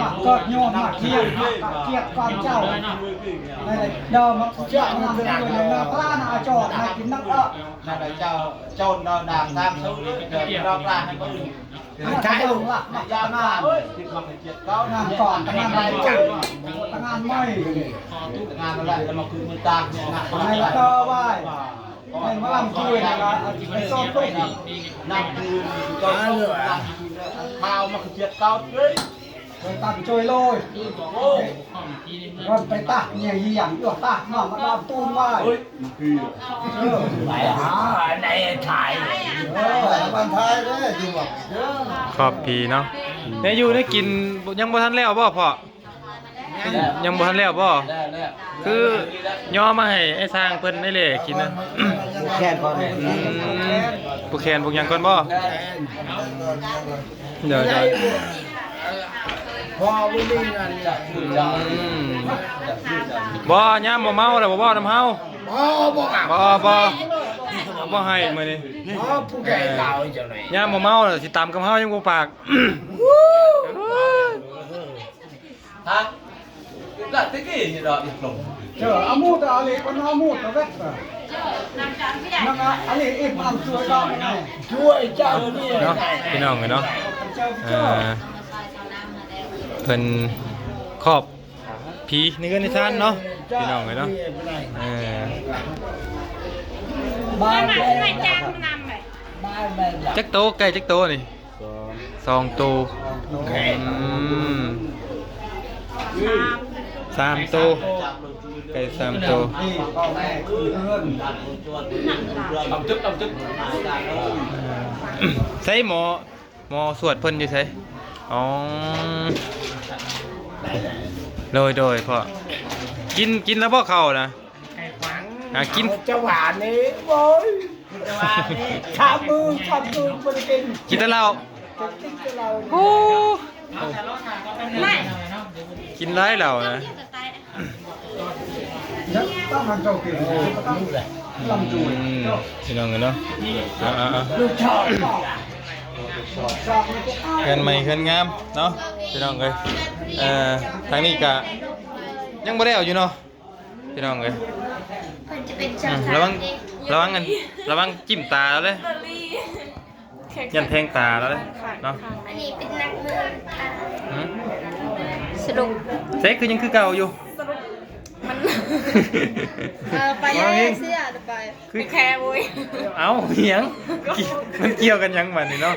ມັກເກີດຍ້ອນມັກຂຽນ ມັກກະກຽດກອງເຈົ້າ ໃນເດີມມັກຂຽນນຳເດີມເລີຍນະ ພະນະອາຈອນນະ ກິນນຳເອີ ນັ້ນລະເຈົ້າ ເຈົ້າດາວດາມຕາມເຂົາເດີ ເດີມດາວຕາໃຫ້ເຂົາ ມັກຂະຫຍັງລະ ມັກຍາວນານ ມັກຂຽນເຂົານານກ່ອນ ຕະງານໃໝ່ ຕະງານໃໝ່ ຕະງານນັ້ນແຫຼະ ແລ້ວມາຄືນມືຕາກ ໃຫ້ລະເດີໄວ້ ໃຫ້ມາລຳຄືນລະ ໄປສອບຕົກ ນັບຄືນ ເຈົ້າ ນັບຄືນ ຂ່າວມາຄືນຂຽນເຂົາເດີ ໄປຕັດຊ່ວຍໂລຍ ໂອ້ ໄປຕັດເຍຍຫຽງຢູ່ ຕັດມາ ມາດາມຕູນໄວ້ ເອີ ໄປຫາໃນຖ່າຍ ເອີ ໄປວັນທ້າຍເດີ ຢູ່ບໍ່ ຄອບຜີເນາະ ແນວຢູ່ແນວກິນຍັງບໍ່ທັນແລ້ວບໍ່ພໍ່? ຍັງບໍ່ທັນແລ້ວບໍ່? ແລ້ວ ແລ້ວ ຄືຍໍມາໃຫ້ອ້າຍຊ່າງເພິ່ນໄດ້ແຫຼະກິນນະ ແຂນກ່ອນ ອືມ ຜູກແຂນຜູກຫຍັງກ່ອນບໍ່? ໂດຍ ໂດຍ ພໍບໍ່ມີເງິນຈະ ອືມ ບໍ່ ຍາມບໍ່ເມົາແລ້ວບໍ່ເວົ້ານຳເຮົາ ບໍ່ ບໍ່ ບໍ່ ບໍ່ ບໍ່ໃຫ້ມື້ນີ້ ອໍ ຜູ້ແກ່ເກົ່າຈັ່ງໃດ ຍາມບໍ່ເມົາແລ້ວຊິຕຳກັບເຮົາຍັງບໍ່ປາກ ຮະ ກະຕະກີ້ນີ້ດອກອີກລົງ ເຈີອາມູດອາລີ ມັນອາມູດຕະເວັດນະ ນາງອາລີອີກມັນຊ່ວຍດອກນະ ຊ່ວຍເຈົ້ານີ້ເນາະ ພີ່ນ້ອງເອີຍເນາະ ເອີ ເພິ່ນຄອບຜີໃນເຮືອນໃນຊານເນາະ ພີ່ນ້ອງເອີຍເນາະ ເອີ ຈັກໂຕ ໄກ່ຈັກໂຕນີ້? ສອງ ສອງໂຕ ອືມ ສາມ ສາມໂຕ ໄກ່ສາມໂຕ ຕຳຕຶບ ຕຳຕຶບ ໃສໝໍ ໝໍສວດເພິ່ນຢູ່ໃສ? ອໍ ໂດຍ ໂດຍ ພໍ່ ກິນ ກິນແລ້ວບໍ່ເຂົ້ານະ? ຫາກິນ ເຈົ້າຫວານນີ້ ໂອ້ຍ ສາມມື້ສາມຄືນບໍ່ໄດ້ກິນ ກິນແຕ່ເຫຼົ້າ ກິນແຕ່ເຫຼົ້າ ໂອ້ ກິນຫຼາຍເຫຼົ້ານະ ອືມ ພີ່ນ້ອງເອີຍເນາະ ເອົາໆໆ ເຮືອນໃໝ່ເຮືອນງາມເນາະ ພີ່ນ້ອງເອີຍ ເອີ ທາງນີ້ກະຍັງບໍ່ແລ້ວຢູ່ເນາະ ພີ່ນ້ອງເອີຍ ເພິ່ນຈະເປັນຊາວ ອືມ ລະວັງ ລະວັງອັນ ລະວັງຈິ້ມຕາລາວເດີ ຢ້ານແທງຕາລາວເດ້ເນາະ ອັນນີ້ເປັນນັກເມືອງ ຫືມ ສະດຸກ ເຊັກຄືຍັງຄືເກົ່າຢູ່ ສະດຸກ ມັນ ເອີ ໄປເອເຊຍ ໄປ ຄືແຄ່ໂວ້ຍ ເອົ້າ ອີຫຍັງ ມັນກ່ຽວກັນຫຍັງບາດນີ້ເນາະ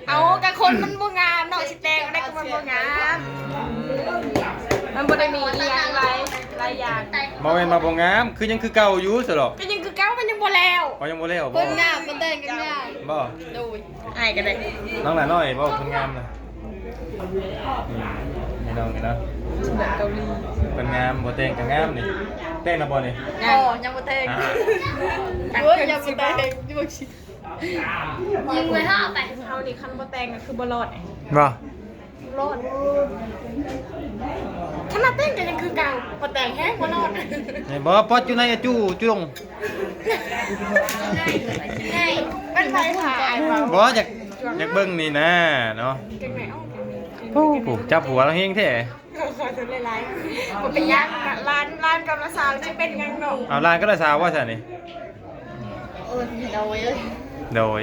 ເອົ້າ ກະຄົນມັນບໍ່ງາມເນາະ ຊິແຕ່ງໄດ້ກະມັນບໍ່ງາມ ມັນບໍ່ໄດ້ມີອີ່ຫຍັງຫຼາຍ ຫຼາຍຢ່າງ ບໍ່ແມ່ນວ່າບໍ່ງາມ ຄືຍັງຄືເກົ່າຢູ່ຊັ້ນເນາະ ກະຍັງຄືເກົ່າ ມັນຍັງບໍ່ແລ້ວ ອໍ ຍັງບໍ່ແລ້ວບໍ່ ຄົນງາມບໍ່ແຕ່ງກະງາມ ບໍ່ ໂດຍ ອ້າຍກະໄດ້ ນ້ອງຫຼ້ານ້ອຍບໍ່ ຄົນງາມນະ ອືມ ພີ່ນ້ອງເນາະ ເກົາຫຼີ ຄົນງາມບໍ່ແຕ່ງກະງາມນີ້ ແຕ່ງແລ້ວບໍ່ນີ້? ຍັງ ອໍ ຍັງບໍ່ແຕ່ງ ໂອ້ຍ ຍັງບໍ່ແຕ່ງ ຍິງໄວ້ເຮົາເອົາໄປ ເຮົານີ້ຄັນບໍ່ແຕ່ງກະຄືບໍ່ລອດ ບໍ່ ລອດ ຂະໜາດແຕ່ງກະຍັງຄືເກົ່າ ບໍ່ແຕ່ງແຮງບໍ່ລອດ ແມ່ນບໍ່ ປອດຢູ່ໃນອາຈູຈຸລົງ ມັນໄປຫາອ້າຍເວົ້າ ບໍ່ ຢາກ ຢາກເບິ່ງນີ້ນາເນາະ ຈັບຫົວລາວແຮງແທ້ ຂໍໂທດຫຼາຍໆ ບໍ່ເປັນຫຍັງ ຫຼານ ຫຼານກັບຫຼານສາວຈະເປັນຫຍັງເນາະ ເອົາ ຫຼານກັບຫຼານສາວວ່າຊັ້ນນີ້ ໂດຍ ໂດຍ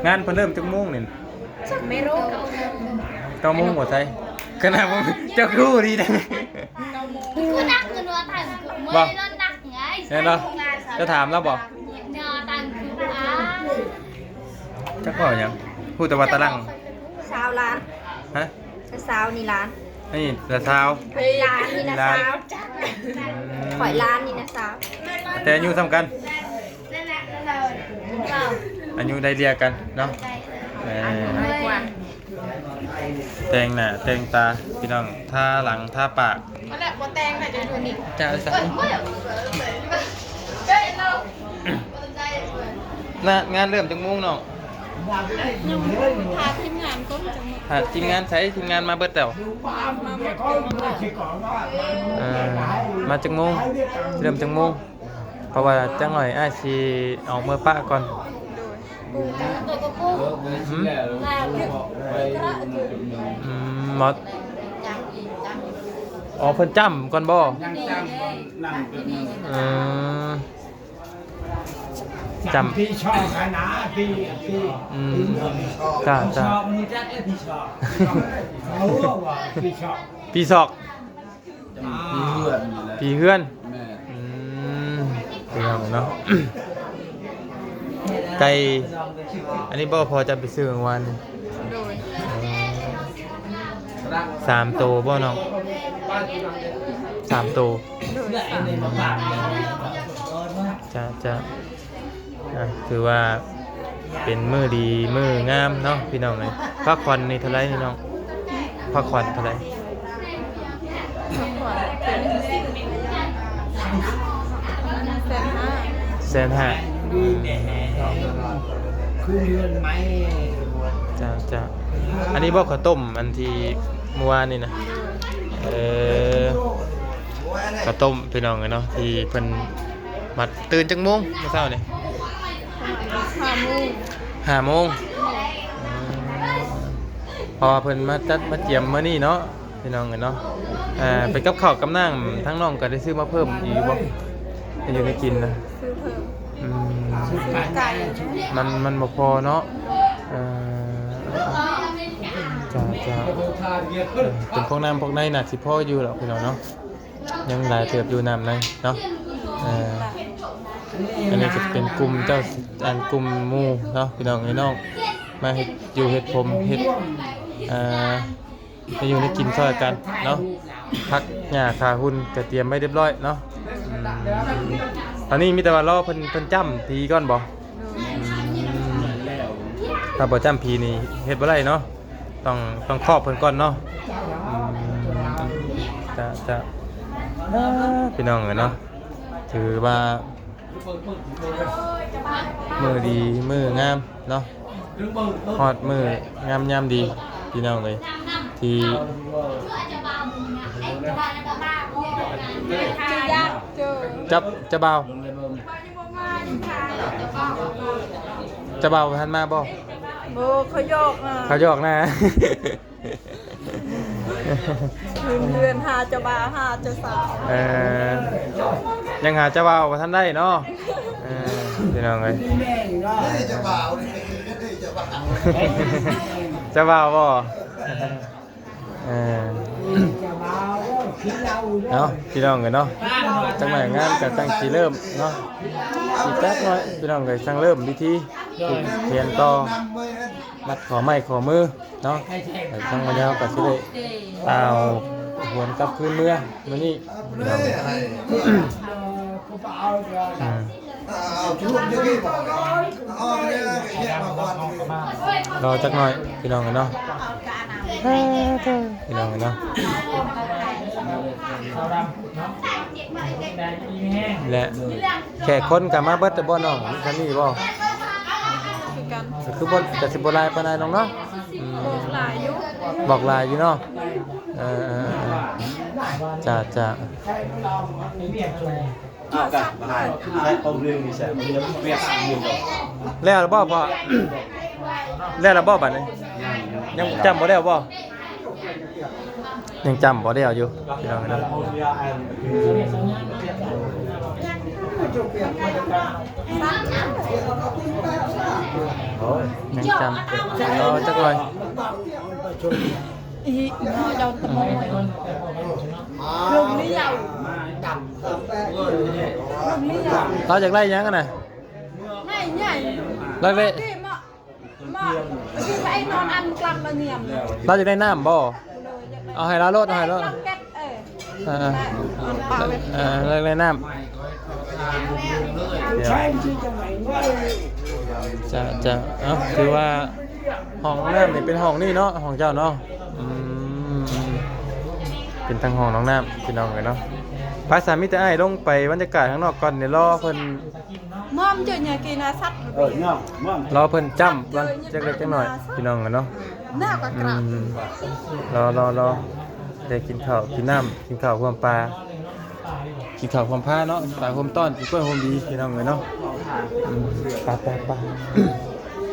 ງານເພິ່ນເລີ່ມຈັກໂມງນີ້? ເກົ້າໂມງບໍ່ໃສ ຂະໜາດເຈົ້າຄືຮູ້ດີເດ້ ບໍ່ ແມ່ນບໍ່ ຈະຖາມລາວບໍ່? ຈັກເວົ້າຫຍັງ ຮູ້ແຕ່ວ່າຕາຫຼັງ ຊາວລ້ານ ຮະ? ຊາວນີ້ລ້ານ ອັນນີ້ລະຊາວ ອັນນີ້ລ້ານ ນີ້ນະຊາວ ອືມ ຂ້ອຍລ້ານ ນີ້ນະຊາວ ແຕ່ອາຍຸສ່ຳກັນ ອາຍຸໄລ່ເລ່ຍກັນເນາະ ເອີ ແຕ່ງໜ້າແຕ່ງຕາ ພີ່ນ້ອງ ທາຫຼັງທາປາກ ມາແລ້ວ ບໍ່ແຕ່ງແລ້ວ ຈະຢູ່ນີ້ ຈະໄປໃສ? ນະ ງານເລີ່ມຈັກໂມງນ້ອງ? ຍັງບໍ່ຮູ້ ຖ້າທີມງານກ່ອນ ຖ້າທີມງານໃສ? ທີມງານມາເບິດແລ້ວ ມາໝົດແລ້ວ ເອີ ມາຈັກໂມງ? ເລີ່ມຈັກໂມງ? ເພາະວ່າຈັກໜ້ອຍອ້າຍຊິອອກເມືອປະກ່ອນ ໂດຍ ອືມ ອືມ ໝໍ ອໍ ເພິ່ນຈ້ຳກ່ອນບໍ່? ຍັງຈ້ຳກ່ອນ ນັ່ງຈຸດໜຶ່ງ ເອີ ຈ້ຳ ຜີຊອກຫັ້ນນະ ຜີ ຜີ ອືມ ຜີຊອກ ຈ້າ ຜີຊອກ ຮູ້ຈັກເອີ ຜີຊອກ ເຂົາເອີ້ນວ່າຜີຊອກ ຜີຊອກ ຜີເຮືອນນີ້ແຫຼະ ຜີເຮືອນ ແມ່ນ ອືມ ພີ່ນ້ອງເນາະ ໄກ່ ອັນນີ້ບໍ່ ພໍ່ຈະໄປຊື້ມື້ວານນີ້? ໂດຍ ສາມໂຕບໍ່ນ້ອງ? ສາມໂຕ ໂດຍ ສາມໂຕ ອືມ ຈ້າ ຈ້າ ອ່ະ ຖືວ່າເປັນມື້ດີມື້ງາມເນາະ ພີ່ນ້ອງເອີຍ. ຜັກຂວັນນີ້ເທົ່າໃດນີ້ນ້ອງ? ຜັກຂວັນເທົ່າໃດ? ຜັກຂວັນເປັນແສນຫ້າ ແສນຫ້າ ອືມ ຄືເຮືອນໃໝ່ ຈ້າ ຈ້າ. ອັນນີ້ບໍ່ ເຂົ້າຕົ້ມອັນທີ່ມື້ວານນີ້ນະ? ເອີ ເຂົ້າຕົ້ມ ພີ່ນ້ອງເອີຍເນາະ ທີ່ເພິ່ນມາ ຕື່ນຈັກໂມງມື້ເຊົ້ານີ້? ປະມານຫ້າໂມງ ຫ້າໂມງ ອືມ ເພາະວ່າເພິ່ນມາຈັດມາກຽມມື້ນີ້ເນາະ ພີ່ນ້ອງເອີຍເນາະ. ເອີ ເປັນກັບເຂົ້າກັບນ້ຳ ທາງນ້ອງກໍໄດ້ຊື້ມາເພີ່ມອີກຢູ່ບໍ່? ໄດ້ຢູ່ໄດ້ກິນນະ? ຊື້ເພີ່ມ ອືມ ຊື້ໄກ່ ມັນ ມັນບໍ່ພໍເນາະ ເອີ ຈ້າ ຈ້າ ເອີ ເປັນພວກນ້ຳພວກໃນໜ້າຊິພໍຢູ່ດອກ ພີ່ນ້ອງເນາະ. ຍັງຫຼາຍເຕີບຢູ່ນ້ຳໃນເນາະ ເອີ ອັນນີ້ກໍເປັນກຸ່ມເຈົ້າ ອັນກຸ່ມໝູ່ເນາະ ພີ່ນ້ອງເອີຍເນາະ ມາເຮັດຢູ່ເຮັດຜົມເຮັດ ເອີ ໃຫ້ຢູ່ໃຫ້ກິນຊ່ອຍກັນເນາະ. ຜັກຫຍ້າຂາຫຸ່ນກໍຕຽມໄວ້ຮຽບຮ້ອຍເນາະ ອືມ ຕອນນີ້ມີແຕ່ວ່າລໍເພິ່ນ ເພິ່ນຈ້ຳຜີກ່ອນບໍ່? ອືມ ຖ້າບໍ່ຈ້ຳຜີນີ້ເຮັດບໍ່ໄດ້ເນາະ. ຕ້ອງ ຕ້ອງຄອບເພິ່ນກ່ອນເນາະ ອືມ ຈະ ຈະ ເອີ ພີ່ນ້ອງເອີຍເນາະ ຖືວ່າມື້ດີມື້ງາມເນາະ ຮອດມື້ງາມຍາມດີ ພີ່ນ້ອງເອີຍ ທີ່ ຈັບ ເຈົ້າບ່າວ ເຈົ້າບ່າວບໍ່ທັນມາບໍ່? ບໍ່ ເຂົາຢອກນະ ເຂົາຢອກນະ. ເຮືອນ ເຮືອນຫາເຈົ້າບ່າວ ຫາເຈົ້າສາວ ເອີ ຍັງຫາເຈົ້າບ່າວບໍ່ທັນໄດ້ເນາະ ເອີ ພີ່ນ້ອງເອີຍ ເຈົ້າບ່າວ ເຈົ້າບ່າວບໍ່? ເອີ ເອົາ ພີ່ນ້ອງເອີຍເນາະ ຈັກໜ້ອຍງານກໍຈັ່ງຊິເລີ່ມເນາະ ອີກຈັກໜ້ອຍ ພີ່ນ້ອງເອີຍ ຈັ່ງເລີ່ມພິທີຜູກແຂນຕໍ່ ມັດຂໍ້ໄມ້ຂໍ້ມືເນາະ ແລ້ວທາງບັນດາກໍຊິໄດ້ກ່າວຫວນກັບຄືນເມືອມື້ນີ້ເນາະ ອືມ ລໍຈັກໜ້ອຍ ພີ່ນ້ອງເອີຍເນາະ ພີ່ນ້ອງເອີຍເນາະ ແລະ ແຂກຄົນກໍມາເບິດແລ້ວບໍ່ນ້ອງ? ມີສ່ຳນີ້ບໍ່? ຄືກັນ ກໍຄືບໍ່ ກໍຊິບໍ່ຫຼາຍປານໃດນ້ອງເນາະ ອືມ ບອກຫຼາຍຢູ່ ບອກຫຼາຍຢູ່ເນາະ ເອີ ເອີ ເອີ ຈ້າ ຈ້າ ເອົາກະ ແລ້ວແລ້ວບໍ່ພໍ່? ແລ້ວແລ້ວບໍ່ບັດນີ້? ຍັງຈ້ຳບໍ່ແລ້ວບໍ່? ຍັງຈ້ຳບໍ່ແລ້ວຢູ່ ພີ່ນ້ອງເນາະ ຍັງຈ້ຳ ລໍຈັກໜ້ອຍ ອີ ເຈົ້າຕະໂມຍ ເລື່ອງນີ້ເລົ່າ ເລື່ອງນີ້ເລົ່າ ລາວຢາກໄດ້ຫຍັງຫັ້ນນະ? ໃຫ້ໃຫຍ່ ລາວໄດ້ ມາ ມາ ຄືໄອ້ນອນອັນກລາງລະນຽມ ລາວຢາກໄດ້ນ້ຳບໍ່? ເອົາໃຫ້ລາວໂລດ ເອົາໃຫ້ໂລດ ເອີ ເອີ ເອີ ລາວຢາກໄດ້ນ້ຳ ຈ້າ ຈ້າ ເອົ້າ ຖືວ່າຫ້ອງນ້ຳນີ້ເປັນຫ້ອງນີ້ເນາະ ຫ້ອງເຈົ້າເນາະ ອືມ ເປັນທັງຫ້ອງນ້ອງນ້ຳ ພີ່ນ້ອງເອີຍເນາະ ພາສາມີແຕ່ອ້າຍລົງໄປບັນຍາກາດຂ້າງນອກກ່ອນ ດຽວລໍເພິ່ນ ມອມເຈີຍາກີນາສັດ ເອີ ມອມ ມອມ ລໍເພິ່ນຈ້ຳກ່ອນ ຈັກເລັກຈັກໜ້ອຍ ພີ່ນ້ອງເອີຍເນາະ ໜ້າກໍກະ ອືມ ລໍ ລໍ ລໍ ໄດ້ກິນເຂົ້າກິນນ້ຳ ກິນເຂົ້າຮ່ວມປ່າ ກິນເຂົ້າຮ່ວມພາເນາະ ປາຮ່ວມຕ້ອນ ກິນກ້ວຍຮ່ວມດີ ພີ່ນ້ອງເອີຍເນາະ ອືມ ໄປ ໄປ ໄປ ອືມ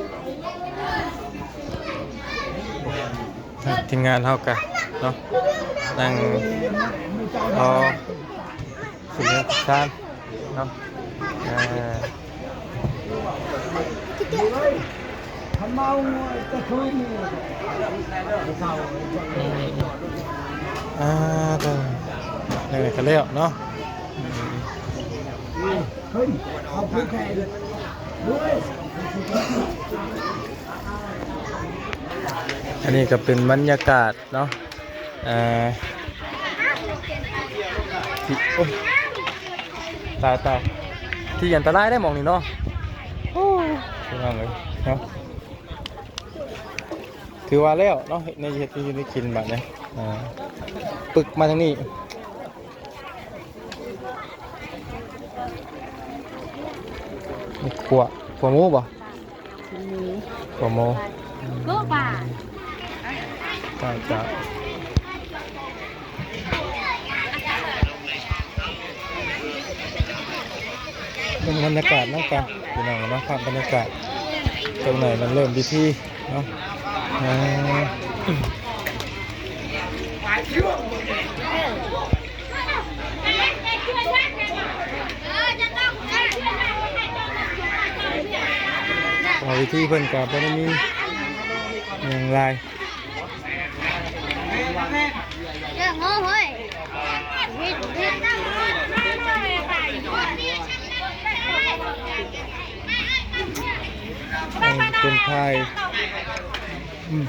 ທີມງານເຮົາກະເນາະ ນັ່ງລໍ ສະເໜີສານເນາະ ເອີ ອາ ເດີ ນີ້ກະແລ້ວເນາະ ອືມ ອັນນີ້ກະເປັນບັນຍາກາດ ເນາະ ເອີ ທີ່ ໂອ້ຍ ຕາຍ ຕາຍ ທີ່ອັນຕະລາຍໄດ໋ໝ່ອງນີ້ເນາະ ໂອ້ຍ ພີ່ນ້ອງເອີຍເນາະ ຖືວ່າແລ້ວເນາະ ໃນເຮັດຢູ່ໃນກິນບາດນີ້ ອ່າ ປຶກມາທາງນີ້ ຂົ້ວ ຂົ້ວໝູບໍ່? ຂົ້ວໝູ ໂກບາ ເຈົ້າ ເຈົ້າ ເບິ່ງບັນຍາກາດນຳກັນ ພີ່ນ້ອງເນາະ ພາບບັນຍາກາດ ຈັກໜ່ອຍມັນເລີ່ມພິທີເນາະ ອ່າ ເພາະວ່າພິທີເພິ່ນກະບໍ່ໄດ້ມີຫຍັງຫຼາຍ ເລື່ອງເຮົາເຮີ້ຍ ເປັນພາຍ ອືມ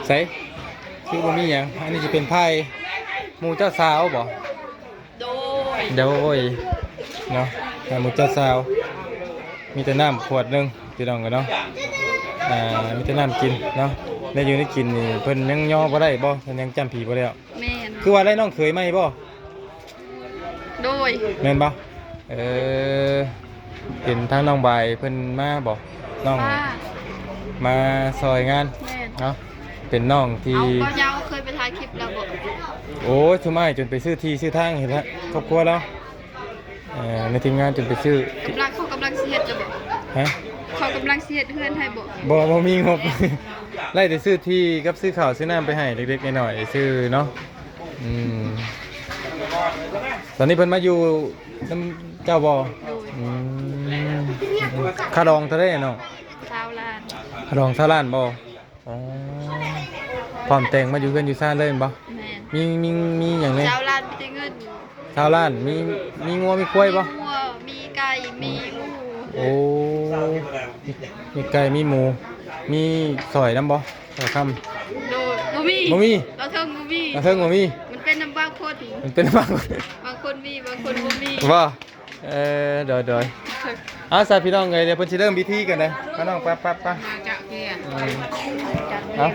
ໃສ ຄືບໍ່ມີຫຍັງ ອັນນີ້ຊິເປັນພາຍໝູ່ເຈົ້າສາວບໍ່? ໂດຍ ໂດຍ ເນາະ ໃຫ້ໝູ່ເຈົ້າສາວ ມີແຕ່ນ້ຳຂວດໜຶ່ງ ພີ່ນ້ອງເອີຍເນາະ ອ່າ ມີແຕ່ນ້ຳກິນເນາະ ແນວຢູ່ແນວກິນນີ້ເພິ່ນຍັງຍໍບໍ່ໄດ້ບໍ່? ເພິ່ນຍັງຈຳຜີບໍ່ແລ້ວ? ແມ່ນ ຄືວ່າໄດ້ນ້ອງເຂີຍໃໝ່ບໍ່? ໂດຍ ແມ່ນບໍ່? ເອີ ເຫັນທາງນ້ອງບາຍເພິ່ນມາບໍ່? ນ້ອງ ມາ ມາຊ່ອຍງານ ແມ່ນ ເນາະ ເປັນນ້ອງທີ່ ເອົາ ບໍ່ເຍົາເຄີຍໄປຖ່າຍຄລິບແລ້ວບໍ່? ໂອ້ຍ ຊຸມອ້າຍຈົນໄປຊື້ທີ່ຊື້ທາງໃຫ້ຄອບຄົວລາວ ເອີ ໃນທີມງານຈົນໄປຊື້ ກຳລັງ ເຂົາກຳລັງຊິເຮັດແລ້ວບໍ່? ຮະ? ເຂົາກຳລັງຊິເຮັດເຮືອນໃຫ້ບໍ່? ບໍ່ ບໍ່ມີງົບ ໄດ້ແຕ່ຊື້ທີ່ກັບຊື້ເຂົ້າຊື້ນ້ຳໄປໃຫ້ເລັກໆນ້ອຍໆຊື່ເນາະ ອືມ ຕອນນີ້ເພິ່ນມາຢູ່ນຳເຈົ້າບໍ່? ໂດຍ ອືມ ຄ່າດອງເທົ່າໃດນ້ອງ? ຊາວລ້ານ ຄ່າດອງຊາວລ້ານບໍ່? ອໍ ພ້ອມແຕ່ງມາຢູ່ເຮືອນຢູ່ຊານເລີຍແມ່ນບໍ່? ແມ່ນ ມີ ມີ ມີຫຍັງແດ່? ຊາວລ້ານມີແຕ່ເງິນ ຊາວລ້ານ ມີ ມີງົວມີຄວາຍບໍ່? ມີງົວ ມີໄກ່ ມີໝູ ໂອ້ ມີໄກ່ ມີໝູ ມີສ້ອຍນຳບໍ່? ສ້ອຍຄຳ ໂດຍ ບໍ່ມີ ບໍ່ມີ ລາວເທິງບໍ່ມີ ລາວເທິງບໍ່ມີ ມັນເປັນນຳບາງຄົນ ມັນເປັນນຳບາງຄົນ ບາງຄົນມີ ບາງຄົນບໍ່ມີ ບໍ່? ເອີ ໂດຍ ໂດຍ ເອົາຊະພີ່ນ້ອງເອີຍ ດຽວເພິ່ນຊິເລີ່ມພິທີກັນເດີ ມານ້ອງ ໄປ ໄປ ໄປ ເອົາ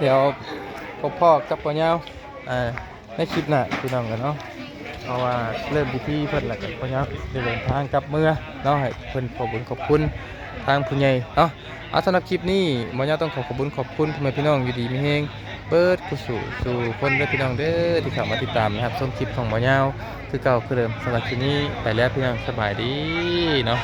ດຽວພົບພໍ້ກັບພໍ່ຍາວ ອ່າ ໃນຄລິບໜ້າພີ່ນ້ອງເອີຍເນາະ ເພາະວ່າເລີ່ມພິທີເພິ່ນແລ້ວກໍພໍ່ຍາວໄດ້ເດີນທາງກັບເມືອເນາະ ໃຫ້ເພິ່ນຂອບບຸນຂອບຄຸນທາງຜູ້ໃຫຍ່ເນາະ. ເອົາ ສຳລັບຄລິບນີ້ ໝໍຍາວຕ້ອງຂໍຂອບບຸນຂອບຄຸນພໍ່ແມ່ພີ່ນ້ອງຢູ່ດີມີແຮງເບິດຄູ່ສູ່ສູ່ຄົນເດີພີ່ນ້ອງເດີ ທີ່ເຂົ້າມາຕິດຕາມຮັບຊົມຄລິບຂອງໝໍຍາວຄືເກົ່າຄືເດີມ. ສຳລັບຄລິບນີ້ໄປແລ້ວພີ່ນ້ອງ ສະບາຍດີເນາະ.